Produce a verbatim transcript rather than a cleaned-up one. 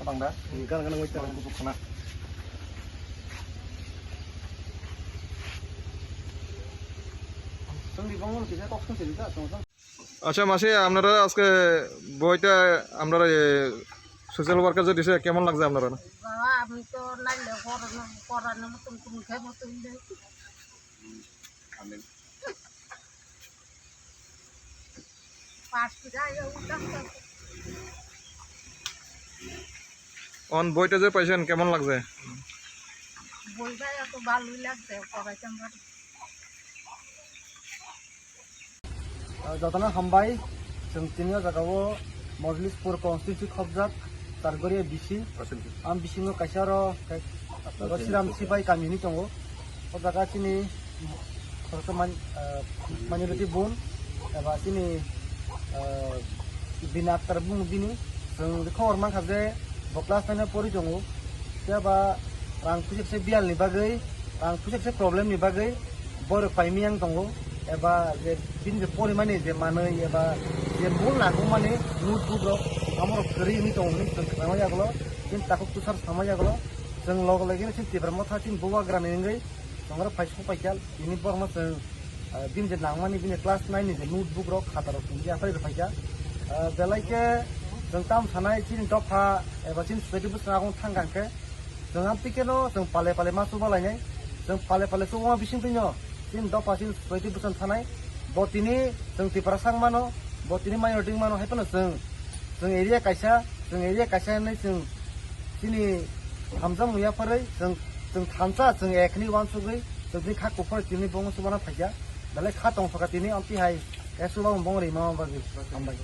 Bangda. Gan gan wait tara. Kutuk khana. Songni bangno kisa kok song sini ta, song song. আচ্ছা মাসি, আপনারা আজকে বইটা আপনারা সোশ্যাল ওয়ার্কার যে দিছে, কেমন লাগছে আপনারা? বাবা, আমি তো নাইলে পড়ানো, পড়ানোর মতন কোনো খেয়ে মতন নেই। অন বইটা যে পাইছেন, কেমন লাগছে? বইটা এত ভালোই লাগছে, পড়াইতাম পারি। Ah, jotono hambai, chwng tini o jaga o Mojlispur constituency khobjak, Targoria B C. Am bisingo kaisa aro, aro Siram Sipai kami hinwi tongo. O jaga chini khoroksa man-, ah, minority bun, eba chini, ah, Bina Akhtar bung bini. Chwng khobor mankha je bo class nine o pori tongo. Phiya ba rang puisa se biyal ni bagwi, rang puisa se problem ni bagwi borok paimiyang tongo. Eba je bini je porimani je manwi eba je mul nangkukmani notebook rok amorok kwrwi wngwi tongo hinwi chwng khwnama yagulo. Chini takhuk tusar sama yagulo. Chwng log logino chini Tipra Motha chini bubagra ni wngwi tongrok phai sok paikha. Tini borokno chwng, ah, bini je nangmani bini class nine ni je notebook rok, khata rok chwng yaphai rwphaikha. Ah, belai khe chwng tamo sanai chini dopha eba chini society bwskango thang kha hwnkhe chwng amtwi kheno chwng pale pale ma chuba lainai. Chwng pale pale chubama bising twino chini dopha chini society bwskan thanai. Bo tini chwng Tiprasa wng mano, bo tini minority wng mano, hai phano chwng, chwng area kaisa, chwng area kaisa hinwi chwng chini hamjakmung yapharwi chwng, chwng thansa, chwng ekhni uansugwi chwng tini kha kuphur tini bongni chubana phaikha. Belai kha tongthokha tini amtwi hai, eh, chuba bong rima bagwi. Hambai.